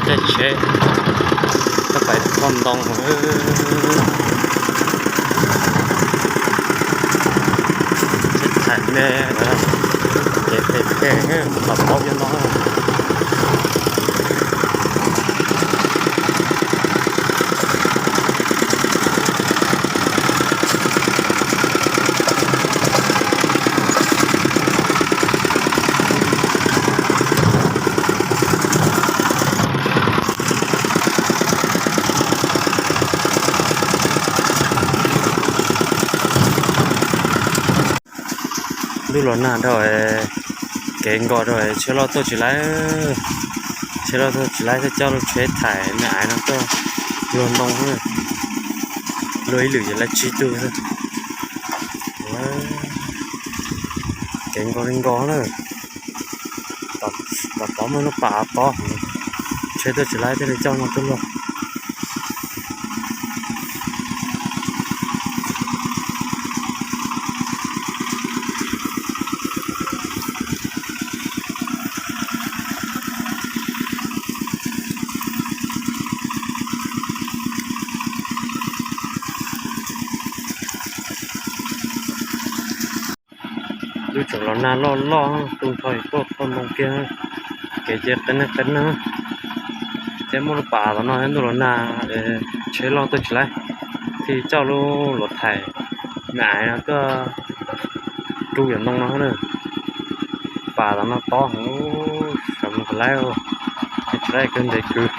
Caij tsheb, pais thauj ntoo, tsheb thaim me, kev phem phem, los paub cov no. Ntuj los nag rau, kev nkos rau, tsheb loj tuaj tsis laib. Tsheb loj tuaj tsis laib thiaj coj lub tsheb thaim me aiv no tuaj luag ntoo. Luag ib lwm ces laib tsib tug. Kev nkos li nkos na. Tom pov muaj lub pas pov, tsheb tuaj tsis laib thiaj li coj no tuaj luag. Lub tseem los nag loj loj, tu nrho tuaj thauj ntoo kiag. Kev ces qev neeg qev neeg, thiab muaj lub pas tom no ntuj los nag, tsheb loj tuaj tsis laib, thiaj coj lub luam thaim me aiv no tuaj rub yam ntoo no na. Pas tom no tob heev, sawv mus laib, tsis laib kawg ntev kawg.